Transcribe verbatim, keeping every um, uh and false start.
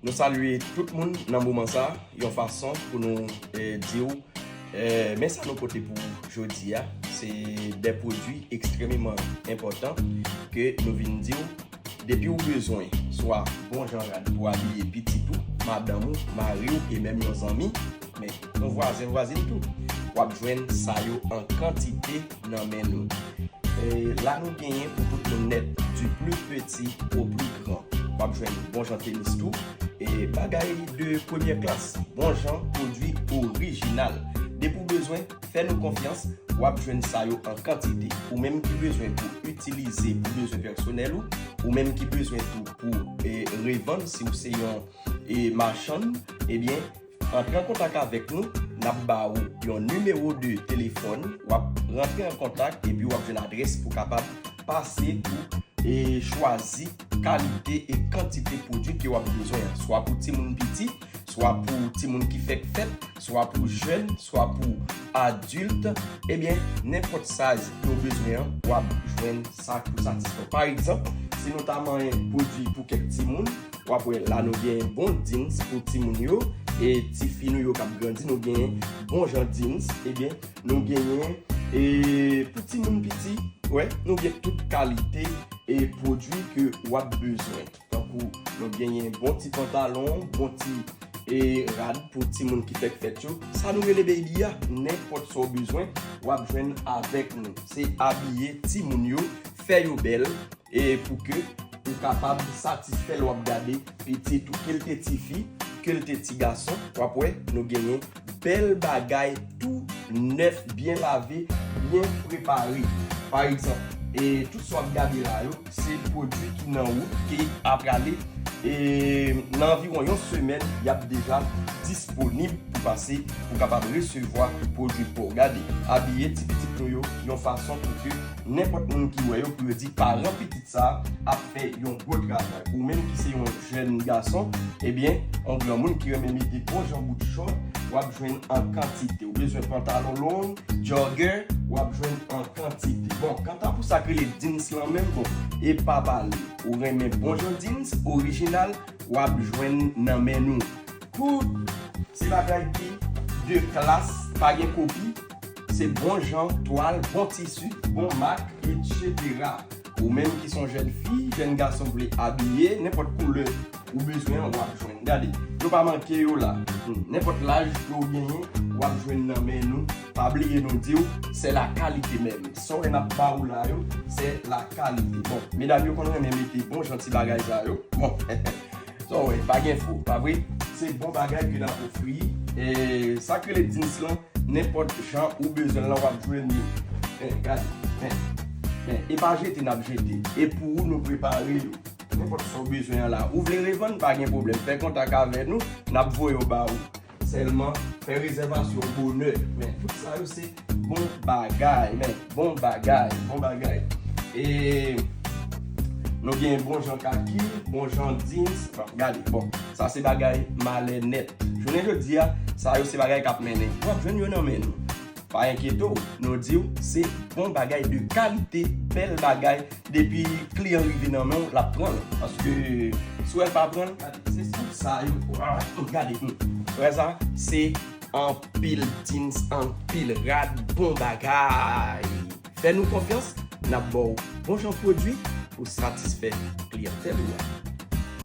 Nou salye tout moun nan moman sa, yon fason pou nou eh, di w eh, men sa nou pote pou jodi a, se de pwodui ekstrèmeman enpòtan ke nou vin di w, depi w bezwen swa bon jan rad pou abiye pitit ou, madanm ou, mari w e menm yon zanmi, men yon vwazen, vwazin tou, w ap jwenn sa yo an kantite nan men nou. E la nou genyen pou tout moun nèt, du plus petit au plus grand. W ap jwenn bon jan tenis tou, e bagay de premyè klas, bon jan pwodui orijinal. Depi w bezwen, fè nou konfyans, w ap jwenn sa yo an kantite. Ou menm ki bezwen pou itilize pou bezwen pèsonèl ou, ou menm ki bezwen tou pou e, revann si w se yon e, machann, ebyen, antre an kontak avèk nou, n ap ba ou yon nimewo de telefòn, w ap rantre an kontak epi w ap jwenn adrès pou kapab pase pou e chwazi kalite e kantite pwodui ke w ap bezwen an, swa pou timoun piti, swa pou timoun ki fèk fèt, swa pou jèn, swa pou adilt, ebyen, nenpòt size ke w bezwen an, w ap jwenn sa pou satisfè w. Pa egzanp, si nou ta manyen pwodui pou kèk timoun, w ap wè la nou gen bon jeans pou timoun yo, e tifi nou yo k ap grandi, nou gen bon jan jeans, ebyen, nou genyen e pou timoun piti, wè, nou gen tout kalite e pwodui ke w ap bezwen. Tankou nou genyen bon ti pantalon, bon ti e rad pou timoun ki fèk fèt yo. Sa nou rele baby a, nenpòt sa w bezwen, w ap jwenn avèk nou. Se abiye timoun yo, fè yo bèl, e pou ke ou kapab satisfè lè w ap gade pitit ou, ke l te tifi, ke l te ti gason, w ap wè nou genyen bèl bagay tou nèf, byen lave, byen prepare. Pa egzanp, e tout sa w ap gade la yo, se pwodui ki nan wout, ki ap prale e nan anviwon yon semèn, y ap deja disponib pou pase, pou kapab resevwa pwodui pa w. Gade, abiye ti pitit nou yo yon fason pou ke nenpòt moun ki wè yo, pou yo di paran pitit sa ap fè yon gwo travay. Ou menm ki se yon jèn gason, ebyen, yon granmoun ki renmen mete bon jan bout chòt, w ap jwenn an kantite. Ou bezwen pantalon long, jogger, w ap jwenn an kantite. Bon, kanta pou sa k rele jeans lan menm, bon, e pa pale. Ou renmen bon jan jeans, orijinal, w ap jwenn nan men nou. Tout se bagay ki de klas, pa gen kopi, se bon jan twal, bon tisi, bon mak, etsetera. Ou menm ki se yon jèn fi, jèn gason vle abiye, nenpòt koulè ou bezwen an, w ap jwenn. Gade, yo pa manke yo la. Hmm, nenpòt laj ke w genyen, w ap jwenn nan men nou. Pa bliye nou di w, se la kalite menm. Sa w wè n ap ba ou la yo, se la kalite. Bon, medam yo konn renmen mete bon jan ti bagay sa yo. Bon, sa w wè, pa gen fo, pa vre? Se bon bagay ke n ap ofri. E sa k rele jeans lan, nenpòt jan ou bezwen l lan, w ap jwenn li. Men, gade, men, men, e pa jete n ap jete. E pou ou nou prepare yo. Nenpòt sa w bezwen an la. Ou vle revann, pa gen pwoblèm. Fè kontak avè nou, n ap voye yo ba ou. Sèlman, fè rezèvasyon bonè. Men, tout sa yo se bon bagay, men, bon bagay, bon bagay. E nou gen bon jan kaki, bon jan jeans. Bon, gade, bon, sa se bagay malè nèt. Jounen jodi a, sa yo se bagay k ap mennen. W ap jwenn yo nan men nou. Pa enkyete w, nou di w se bon bagay de kalite, bèl bagay. Depi kliyan rive nan men w, l ap pran l. Paske si w wè l pa pran l, gade, se tout sa yo. Gade, hmm. Wè sa? Se anpil jeans, anpil rad, bon bagay. Fè nou konfyans, n ap ba w bon jan pwodui pou satisfè kliyantèl ou a.